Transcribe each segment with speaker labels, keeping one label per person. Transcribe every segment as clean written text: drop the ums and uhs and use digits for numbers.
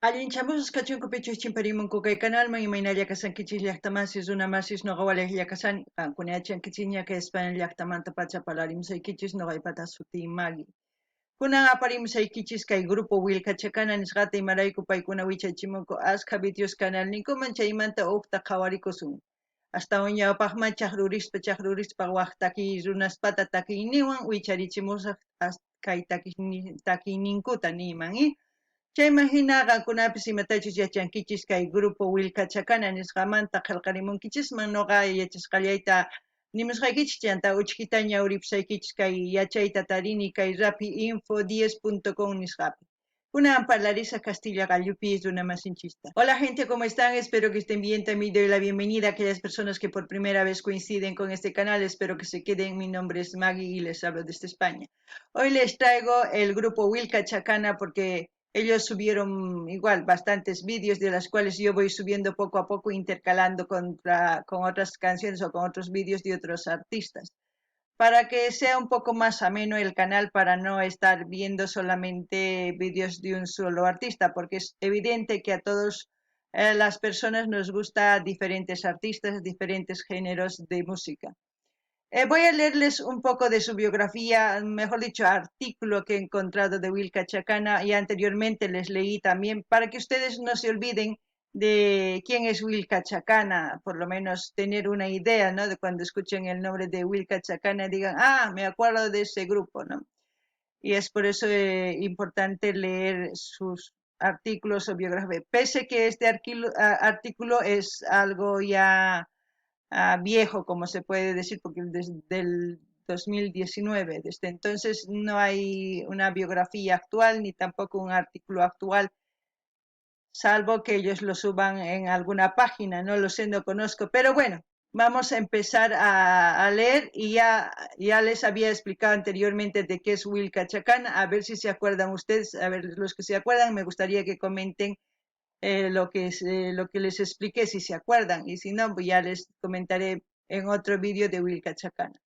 Speaker 1: Allinchamusqa kachunku pichus chimparimunku kay kanalman imaynalla kashankichis llaqtamasis runamasis noqa walejlla kashani qankuna yachankichisña kay España llaqtamantapacha parlarimusaykichis noqaypata sutiy Maggie. Kunan aparimusaykichis kay grupo Wilkachakana nisqata imarayku paykuna wichachimunku askha videos kanalninkuman chaymanta ujta qhawarikusun. Astawan ñawpaqman chaqrurispa chaqrurispa waj takiy runaspata takiyninwan wicharichimusaj kay takiyninkuta niyman i. Chayman jina qankunapis imatachus yachankichis kay grupo Wilkachakana nisqamanta qhelqarimunkichisman noqa yachasqallayta nimusqaykichis chanta uchkita ñawripusaykichis kay yachayta tarini kay rapi info 10.com nisqapi. Kunan parlarisaj Castilla qallupi runamasinchista. Hola gente, ¿cómo están? Espero que estén bien. También doy la bienvenida a aquellas personas que por primera vez coinciden con este canal. Espero que se queden. Mi nombre es Maggie y les hablo desde España. Hoy les traigo el grupo Wilka Chakana porque ellos subieron igual bastantes vídeos de las cuales yo voy subiendo poco a poco, intercalando con otras canciones o con otros vídeos de otros artistas para que sea un poco más ameno el canal, para no estar viendo solamente vídeos de un solo artista, porque es evidente que a todas las personas nos gusta diferentes artistas, diferentes géneros de música. Voy a leerles un poco de su biografía, mejor dicho, artículo que he encontrado de Wilka Chakana y anteriormente les leí también, para que ustedes no se olviden de quién es Wilka Chakana, por lo menos tener una idea, ¿no? De cuando escuchen el nombre de Wilka Chakana digan, ah, me acuerdo de ese grupo, ¿no? Y es por eso importante leer sus artículos o biografía. Pese que este artículo es algo ya viejo, como se puede decir, porque desde el 2019, desde entonces no hay una biografía actual ni tampoco un artículo actual, salvo que ellos lo suban en alguna página, no lo sé, no conozco, pero bueno, vamos a empezar a leer y ya les había explicado anteriormente de qué es Wilka Chakana, a ver si se acuerdan ustedes, a ver los que se acuerdan, me gustaría que comenten lo que les expliqué, si se acuerdan, y si no, pues ya les comentaré en otro vídeo de Wilka Chakana.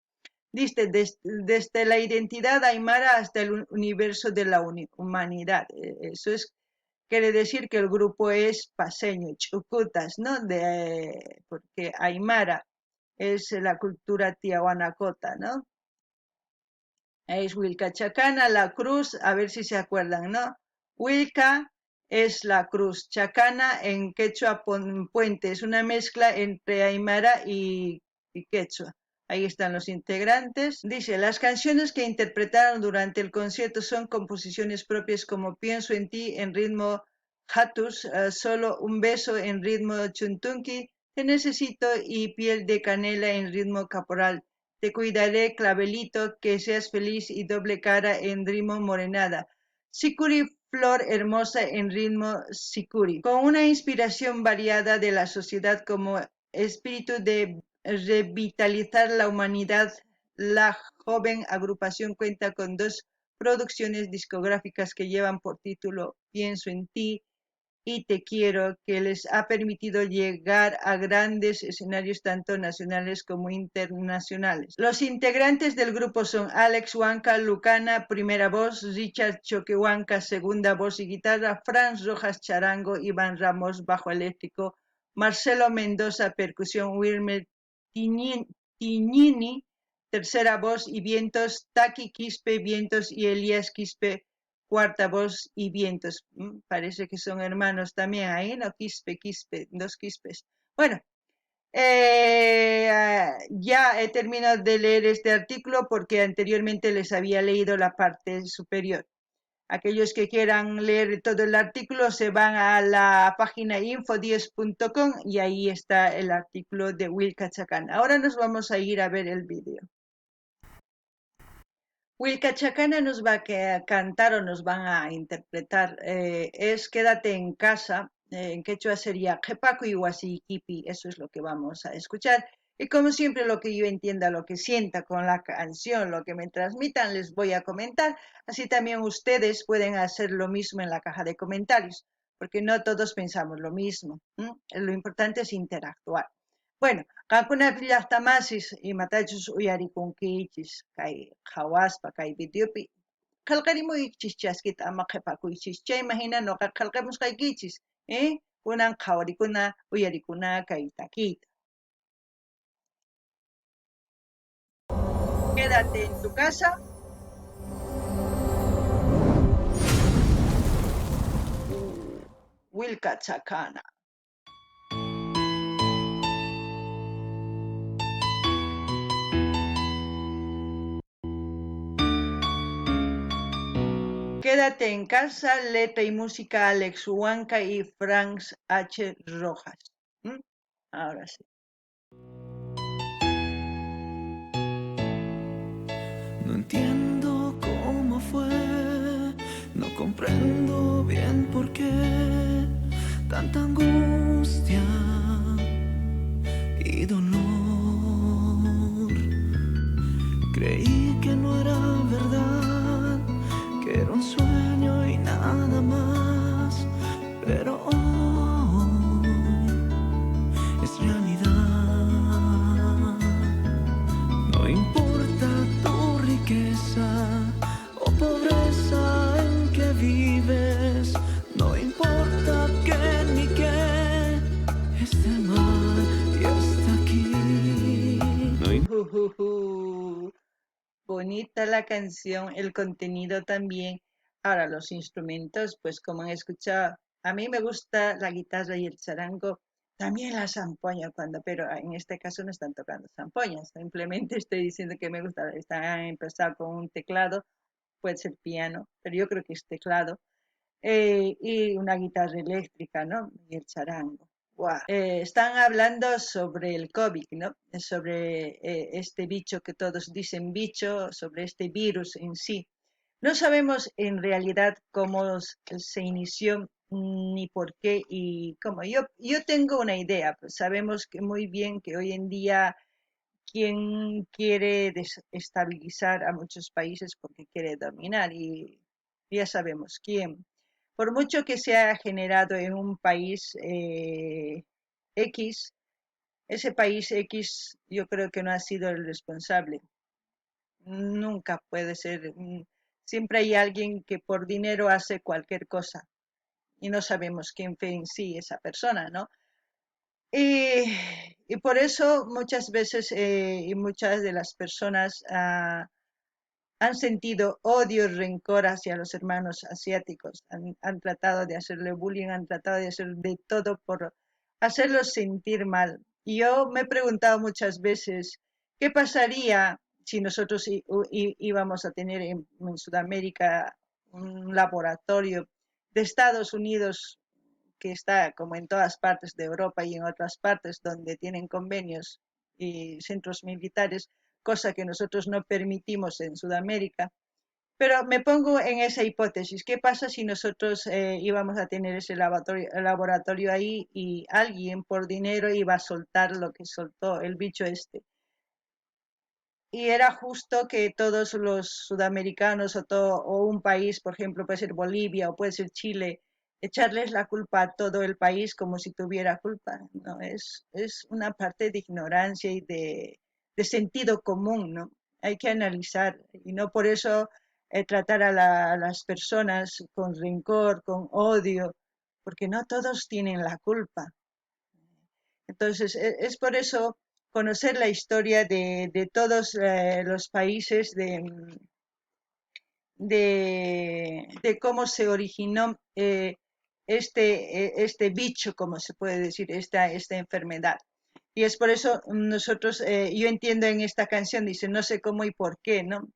Speaker 1: Dice, desde la identidad aymara hasta el universo de la humanidad. Eso es, quiere decir que el grupo es paceño, chucutas, ¿no? Porque aymara es la cultura tiahuanacota, ¿no? Es Wilka Chakana, la cruz, a ver si se acuerdan, ¿no? Wilka es la cruz, Chakana en quechua puente, es una mezcla entre aymara y quechua. Ahí están los integrantes. Dice, las canciones que interpretaron durante el concierto son composiciones propias como Pienso en ti en ritmo hatus, Solo un beso en ritmo chuntunqui, Te necesito y Piel de canela en ritmo caporal, Te cuidaré clavelito, Que seas feliz y Doble cara en ritmo morenada, Sicuri flor hermosa en ritmo sicuri. Con una inspiración variada de la sociedad como espíritu de revitalizar la humanidad, la joven agrupación cuenta con dos producciones discográficas que llevan por título Pienso en ti y Te quiero, que les ha permitido llegar a grandes escenarios tanto nacionales como internacionales. Los integrantes del grupo son Alex Huanca Lucana, primera voz, Richard Choquehuanca, segunda voz y guitarra, Franz Rojas Charango, Iván Ramos, bajo eléctrico, Marcelo Mendoza, percusión, Wilmer Tiñini, tercera voz y vientos, Taki Quispe, vientos y Elías Quispe, cuarta voz y vientos. Parece que son hermanos también ahí, ¿no? Quispe, Quispe, dos Quispes. Bueno, ya he terminado de leer este artículo porque anteriormente les había leído la parte superior. Aquellos que quieran leer todo el artículo se van a la página info10.com y ahí está el artículo de Wilka Chakana. Ahora nos vamos a ir a ver el vídeo. Wilka Chakana nos va a cantar o nos van a interpretar. Es Quédate en casa, en quechua sería Qhepakuy wasiykipi, eso es lo que vamos a escuchar. Y como siempre, lo que yo entienda, lo que sienta con la canción, lo que me transmitan, les voy a comentar. Así también ustedes pueden hacer lo mismo en la caja de comentarios, porque no todos pensamos lo mismo. Lo importante es interactuar. Bueno, qankunapi llaqtamasis imatachus uyarikunkichis kay qhawaspa kay videopi. Qhelqarimuychis chaskita ama qhepakuychis. Chayman hina noqa qhelqamusqaykichis. ¿Eh? Kunan qhawarikuna, uyarikuna kay takiyta. Quédate en tu casa. Willka Chakana. Quédate en casa, letra y música Alex Huanca y Franz H. Rojas. ¿Mm? Ahora sí.
Speaker 2: No entiendo cómo fue, no comprendo bien por qué tanta angustia y dolor. Creí que no era verdad, que era un sueño y nada más, pero hoy es realidad. No importa tu riqueza o pobreza en que vives, no importa qué ni qué, este mal ya está aquí. No
Speaker 1: Jujuju. Bonita la canción, el contenido también. Ahora los instrumentos, pues como han escuchado, a mí me gusta la guitarra y el charango, también la zampoña cuando, pero en este caso no están tocando zampoñas, simplemente estoy diciendo que me gusta, están empezado con un teclado, puede ser piano, pero yo creo que es teclado, y una guitarra eléctrica, ¿no? Y el charango. Guau. Están hablando sobre el COVID, ¿no? Sobre este bicho que todos dicen bicho, sobre este virus en sí. No sabemos en realidad cómo se inició, ni por qué y cómo. Yo tengo una idea, pues sabemos que muy bien que hoy en día quien quiere desestabilizar a muchos países porque quiere dominar, y ya sabemos quién. Por mucho que se haya generado en un país X, ese país X yo creo que no ha sido el responsable. Nunca puede ser. Siempre hay alguien que por dinero hace cualquier cosa y no sabemos quién fue en sí esa persona, ¿no? Y por eso muchas veces y muchas de las personas han sentido odio y rencor hacia los hermanos asiáticos. Han tratado de hacerle bullying, han tratado de hacer de todo por hacerlos sentir mal. Y yo me he preguntado muchas veces, ¿qué pasaría si nosotros íbamos a tener en Sudamérica un laboratorio de Estados Unidos que está como en todas partes de Europa y en otras partes donde tienen convenios y centros militares, cosa que nosotros no permitimos en Sudamérica? Pero me pongo en esa hipótesis. ¿Qué pasa si nosotros íbamos a tener ese laboratorio ahí y alguien por dinero iba a soltar lo que soltó el bicho este? Y era justo que todos los sudamericanos o un país, por ejemplo, puede ser Bolivia o puede ser Chile, echarles la culpa a todo el país como si tuviera culpa, ¿no? Es una parte de ignorancia y de sentido común, ¿no? Hay que analizar y no por eso tratar a las personas con rencor, con odio, porque no todos tienen la culpa. Entonces, es por eso conocer la historia de todos los países, de cómo se originó este bicho, como se puede decir, esta enfermedad. Y es por eso nosotros, yo entiendo en esta canción, dice, no sé cómo y por qué, ¿no?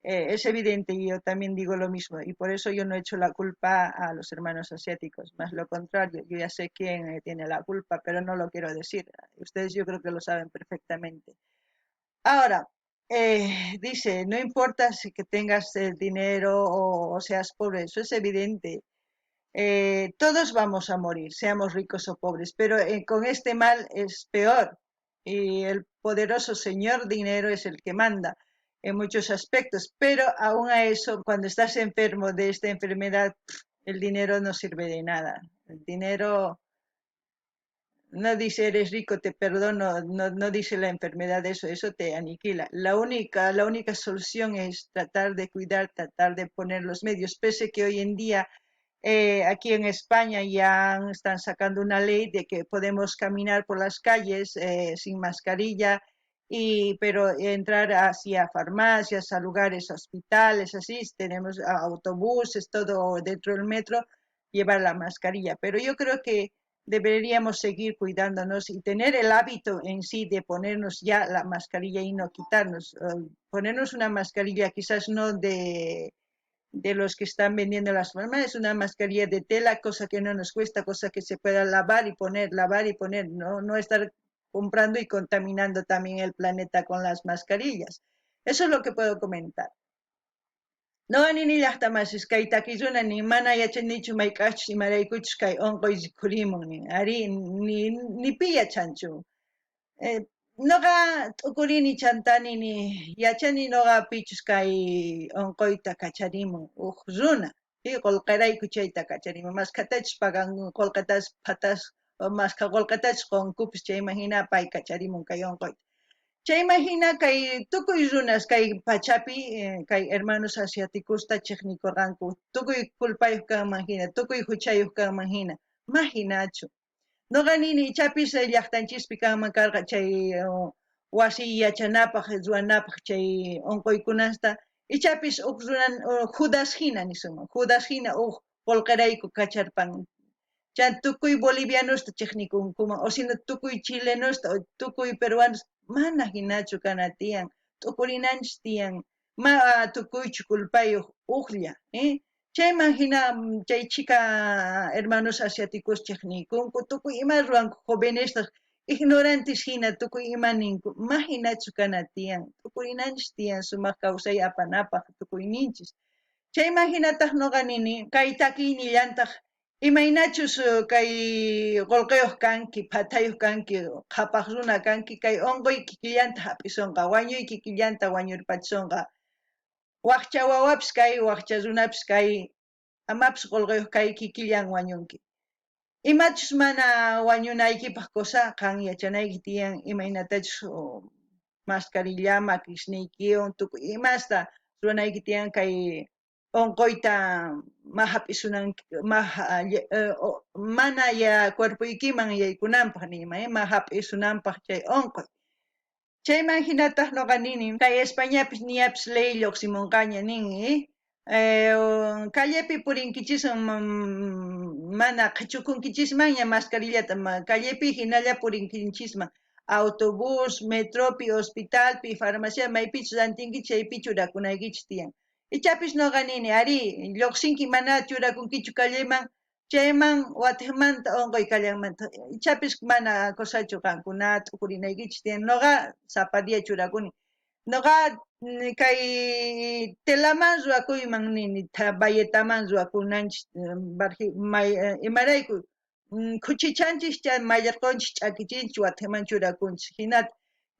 Speaker 1: Es evidente, y yo también digo lo mismo, y por eso yo no echo la culpa a los hermanos asiáticos, más lo contrario, yo ya sé quién tiene la culpa, pero no lo quiero decir. Ustedes yo creo que lo saben perfectamente. Ahora, dice, no importa si que tengas el dinero o seas pobre, eso es evidente. Todos vamos a morir, seamos ricos o pobres, pero con este mal es peor, y el poderoso señor dinero es el que manda en muchos aspectos, pero aún a eso, cuando estás enfermo de esta enfermedad, el dinero no sirve de nada. El dinero No dice eres rico, te perdono, no, no dice la enfermedad eso, eso te aniquila. La única solución es tratar de cuidar, tratar de poner los medios, pese que hoy en día aquí en España ya están sacando una ley de que podemos caminar por las calles sin mascarilla, pero entrar hacia farmacias, a lugares, hospitales, así, tenemos autobuses, todo dentro del metro, llevar la mascarilla. Pero yo creo que deberíamos seguir cuidándonos y tener el hábito en sí de ponernos ya la mascarilla y no quitarnos. Ponernos una mascarilla quizás no de los que están vendiendo las farmacias, es una mascarilla de tela, cosa que no nos cuesta, cosa que se pueda lavar y poner, no, no estar comprando y contaminando también el planeta con las mascarillas. Eso es lo que puedo comentar. Noqa nini llaqta masis kay takiy ni mana yachanichu mayk'aqchus imaraykuchus kay unquy rikhurimun nin ari ni pi yachanchu. Noqa t'ukurini chantá nini yachani noqa pichus kay unquyta kacharimun uj runa qullqirayku chayta kacharimun maskhatachus pagan qullqitas phatas maskha qullqitachus qunkupis chayman hina pay kacharimun kay unquyta. Chayman hina kay tukuy runas kay pachapi kay hermanos asiáticosta chiqnikurqanku tukuy culpayuq kanman hina tukuy huchayuq kanman hina ma hinachu. Noqa nini ichapis llaqtanchispi kanman karqa chay wasi yachanapaq ruwanapaq chay unquykunasta ichapis huk runa Judas hina nisunman Judas hina huk qullqirayku kacharpan chay tukuy bolivianosta chiqnikunkuman o sino tukuy chilenosta o tukuy peruanos mana hinachu kana tiyan t'ukurinanchis tiyan ma tukuychu culpayuq uqlla chayman hina chay chhika hermanos asiáticos chiqnikunku tukuy ima ruwanku jovenestaj ignorantes hina tukuy ima ninku ma hinachu kana tiyan t'ukurinanchis tiyan sumaq kawsay apanapaq tukuyninchis. Chayman hinataq noqa nini kay takiynillantaq imaynachus kay qullqiyuq kanki phatayuq kanki qhapaq runa kanki kay unquy kikillanta hap'isonqa wañuy kikillanta wañurpachisonqa waqcha wawapis kay waqcha runapis kay amapis qullqiyuq kay kikillan wañunki. Imachus mana wañunaykipaq cosa qan yachanayki tiyan imaynatachus mascarilla makisniykiwan tukuy imasta ruwanayki tiyan kay unquyta ma hap'isunan mana ya cuerpoykiman yaykunanpaq niyman ma hap'isunanpaq chay unquy. Chayman hinataq noqa nini kay Españapis ñapis ley lluqsimunqaña nin callepi purinkichisman mana qhichukunkichismanña mascarillata callepi hinalla purinkichisman autobús, metropi, hospitalpi, farmacia maypichus rantinki chaypi churakunaykichis tiyan. Ichapis noqa nini ari lluqsinki mana churakunkichu calleman chayman watiqmanta unquy kallanmanta ichapis mana cosachu qankuna t'ukurinaykichis tiyan noqa sapa día churakuni. Noqa kay telaman ruwakuyman nini bayetaman ruwakunanchis imarayku khuchichanchis chay mayarqunchis ch'akichinchis watiqman churakunchis hinata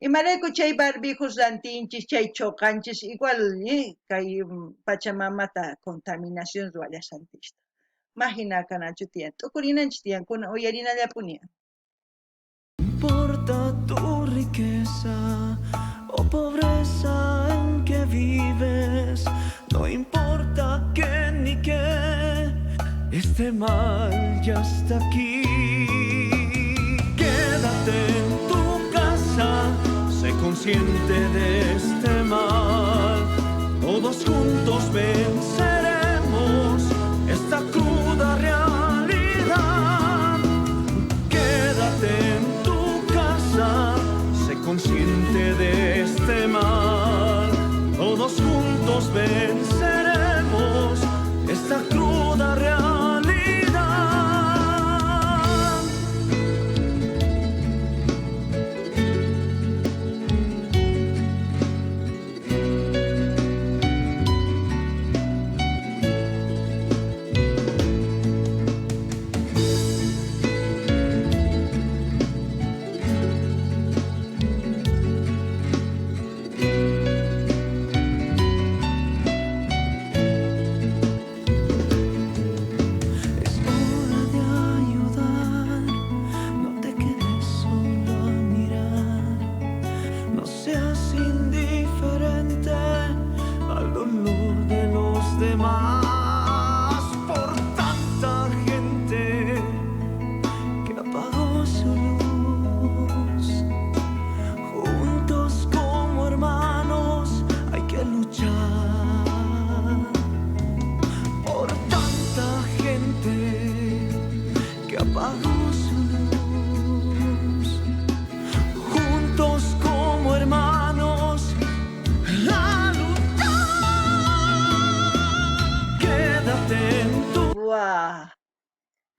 Speaker 1: imarayku chay barbijos rantinchis chay chuqanchis igual kay pachamamata contaminación ruwallasantistaq. Ma hina kanachu tiyan t'ukurinanchis tiyan kuna uyarinallapuni.
Speaker 2: Importa tu riqueza o pobreza en que vives, no importa qué ni qué, este mal ya está aquí. Quédate en tu casa, sé consciente de este mal, todos juntos venceremos esta cruda realidad. Quédate en tu casa, sé consciente de este mal, todos juntos venceremos esta cruda realidad.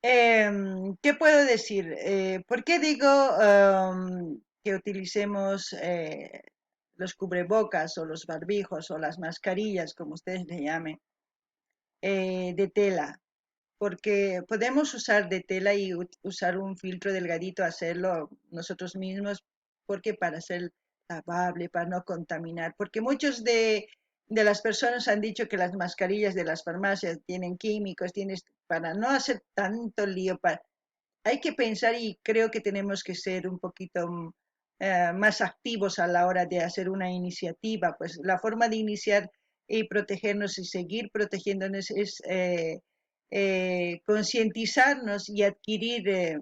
Speaker 1: ¿Qué puedo decir? ¿Por qué digo que utilicemos los cubrebocas o los barbijos o las mascarillas, como ustedes le llamen, de tela? Porque podemos usar de tela y usar un filtro delgadito, hacerlo nosotros mismos, porque para ser lavable, para no contaminar, porque muchos de las personas han dicho que las mascarillas de las farmacias tienen químicos, para no hacer tanto lío, hay que pensar, y creo que tenemos que ser un poquito más activos a la hora de hacer una iniciativa. Pues la forma de iniciar y protegernos y seguir protegiéndonos es concientizarnos y adquirir,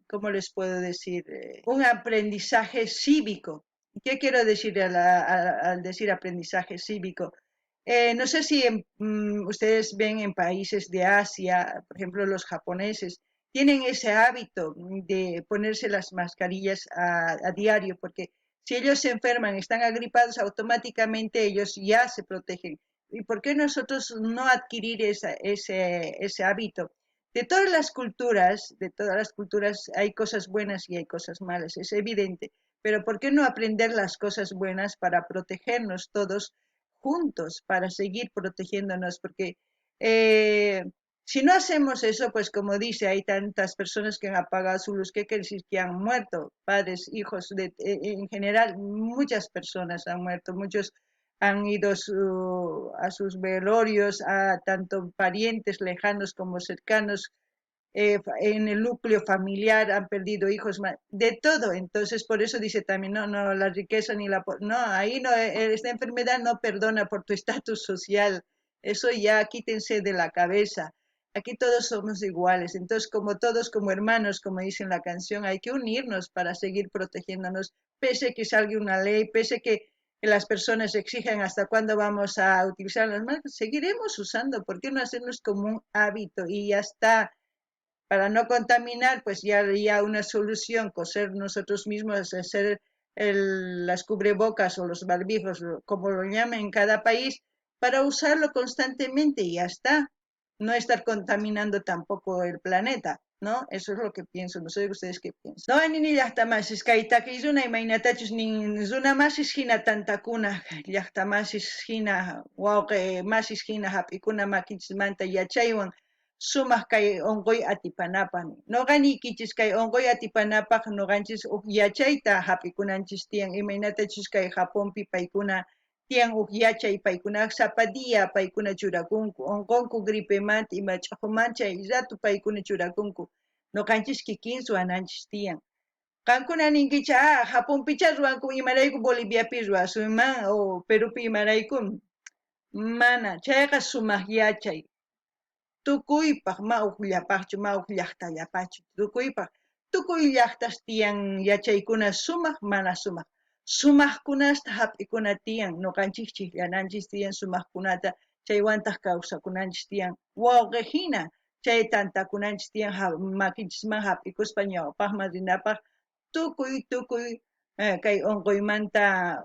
Speaker 1: ¿cómo les puedo decir?, un aprendizaje cívico. ¿Qué quiero decir al decir aprendizaje cívico? No sé si ustedes ven en países de Asia, por ejemplo los japoneses, tienen ese hábito de ponerse las mascarillas a diario, porque si ellos se enferman, están agripados, automáticamente ellos ya se protegen. ¿Y por qué nosotros no adquirir ese hábito? De todas las culturas, hay cosas buenas y hay cosas malas, es evidente. Pero ¿por qué no aprender las cosas buenas para protegernos todos juntos, para seguir protegiéndonos? Porque si no hacemos eso, pues como dice, hay tantas personas que han apagado su luz, ¿qué quiere decir? Que han muerto, padres, hijos, en general muchas personas han muerto, muchos han ido a sus velorios, a tanto parientes lejanos como cercanos, en el núcleo familiar han perdido hijos, de todo. Entonces, por eso dice también, no, no, la riqueza ni la... No, ahí no, esta enfermedad no perdona por tu estatus social, eso ya quítense de la cabeza. Aquí todos somos iguales, entonces como todos, como hermanos, como dice en la canción, hay que unirnos para seguir protegiéndonos, pese que salga una ley, pese que las personas exijan hasta cuándo vamos a utilizar las manos, seguiremos usando. ¿Por qué no hacernos como un hábito? Y ya está. Para no contaminar, pues ya habría una solución, coser nosotros mismos, hacer las cubrebocas o los barbijos, como lo llamen en cada país, para usarlo constantemente y ya está. No estar contaminando tampoco el planeta, ¿no? Eso es lo que pienso, no sé ustedes qué piensan. No, nini llaqtamasis kay takiy runa imaynatachus nin runa masis hina tantakuna, llaqtamasis hina, wawqi masis hina hap'ikuna makinchismanta yachaywan sumaq kay unquy atipanapaq. Noqa niykichis kay unquy atipanapaq noqanchis huk yachayta hap'ikunanchis tiyan, imaynatachus kay Japonpi paykuna tiyan huk yachay, paykuna sapa día paykuna churakunku, unqunku gripemanta ima ch'uqumanta chay rato paykuna churakunku. Noqanchis kikin ruwananchis tiyan. Qankuna ninkicha, Japonpicha ruwanku, imarayku Boliviapi ruwasunman o Perupi imarayku. Mana, chayqa sumaq yachay. Tukuypaq, ma hukllapaqchu, ma huk llaqtallapaqchu, tukuypaq. Tukuy llaqtas tiyan yachaykuna sumaq, mana sumaq. Sumaqkunasta hap'ikuna tiyan, noqanchis chiqllananchis tiyan sumaqkunata, chaywantaq kawsakunanchis tiyan. Wawqi hina chay tantakunanchis tiyan makinchisman hap'ikuspa ñawpaqman rinapaq, tukuy kay unquymanta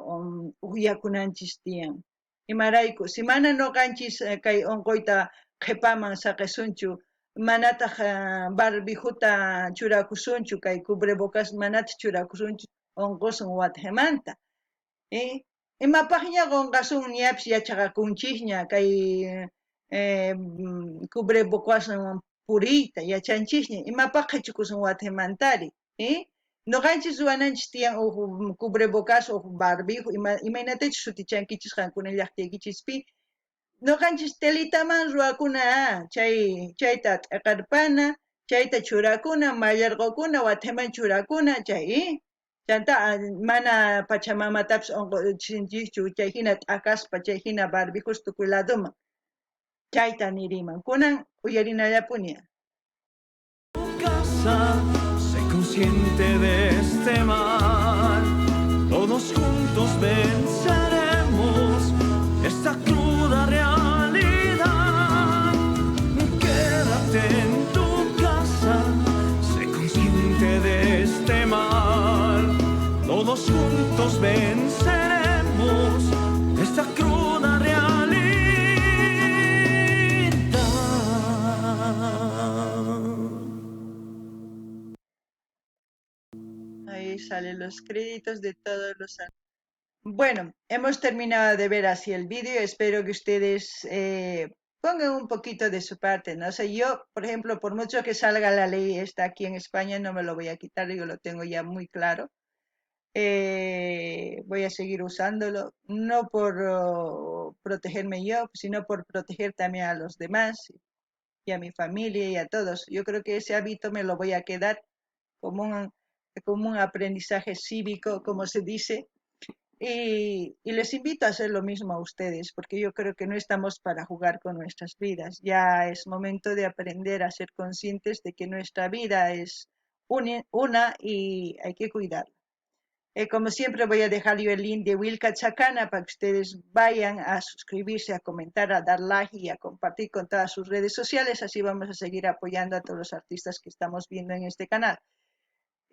Speaker 1: uyakunanchis tiyan. Imarayku, si mana noqanchis kay unquyta qhipaman saqisunchu, manataq barbijuta churakusunchu, kay cubrebocas manataq churakusunchu, unqusun watjamanta. Imapaqña qunqasun ñapis yachaqakunchisña kay cubrebocaswan puriyta yachanchisña, imapaq qhichukusun watjamantari. Noqanchis ruwananchis tiyan huk cubrebocas huk barbijo, imaynatachus sutichankichis qankuna llaqtaykichispi. Noqanchis telitaman ruwakuna, chayta t'aqarpana, chayta churakuna, mallarqukuna, watjaman churakuna, chay. Chanta mana pachamamatapas unquchinchikchu, chay hina t'akaspa, chay hina barbijos tukuy laduman. Chayta niriman. Kunan uyarinallapuni.
Speaker 2: Casa, sé consciente de este mal, todos juntos venceremos esta cruda realidad. Quédate en tu casa, sé consciente de este mal, todos juntos venceremos esta cruda realidad.
Speaker 1: Ahí salen los créditos de todos los. Bueno, hemos terminado de ver así el vídeo. Espero que ustedes pongan un poquito de su parte, ¿no? O sea, yo, por ejemplo, por mucho que salga la ley esta aquí en España, no me lo voy a quitar, yo lo tengo ya muy claro. Voy a seguir usándolo, no por protegerme yo, sino por proteger también a los demás y a mi familia y a todos. Yo creo que ese hábito me lo voy a quedar como un aprendizaje cívico, como se dice, y les invito a hacer lo mismo a ustedes, porque yo creo que no estamos para jugar con nuestras vidas. Ya es momento de aprender a ser conscientes de que nuestra vida es una y hay que cuidarla. Como siempre voy a dejar yo el link de Wilka Chacana para que ustedes vayan a suscribirse, a comentar, a dar like y a compartir con todas sus redes sociales. Así vamos a seguir apoyando a todos los artistas que estamos viendo en este canal.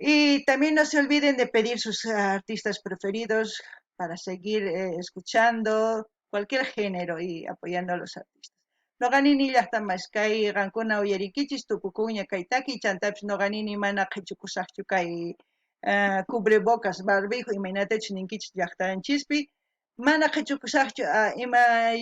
Speaker 1: Y también no se olviden de pedir sus artistas preferidos para seguir escuchando cualquier género y apoyando a los artistas. Noqa nini llaqta kay qankuna uyarinkichis tukukunña kay taki chantapis noqa nini mana qhichukusaqchu kay cubrebocas barbijo imaynatachus ninkichis llaqtanchispi mana qhichukusaqchu ima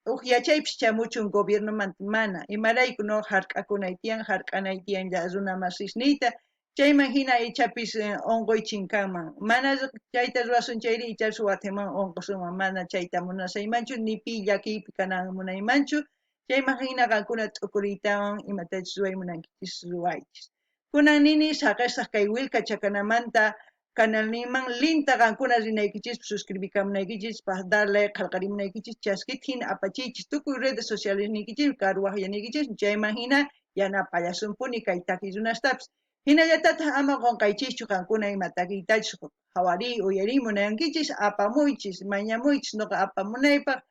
Speaker 1: uj yachaypis chamuchun gobiernomanta mana imarayku no hark'akunay tiyan hark'anay tiyan runa masisniyta chayman hina ichapis unquy chinkanman mana chayta ruwasun chayri ichapis watiman unqusunman mana chayta munasaymanchu ni pi llakiypi kanan munaymanchu chayman hina qankuna t'ukuriytawan imatachus ruway munankichis ruwaychis. Kunan nini saqesaq kay Wilka Chakanamanta kanalninman linta qankuna rinaykichispaq suscribikamunaykichispaq darle qhalqarimunaykichis chaskita hina apachiychis tukuy redes sociales niykichis karuwaqyaniykichis chayman hina yanapallasunpuni kay taki runastapis. Hinallatataq ama qunqaychischu qankuna ima takiytachus qhawariy uyariy munankichis apamuychis mañamuychis nuqa apamunaypaq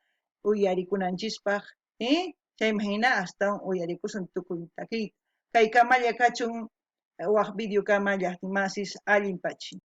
Speaker 1: uyarikunanchispaq chayman hina astawan uyarikusun tukuy takiyta. Kay kamalla kachun waj video kama llaqtimasis allin pachi.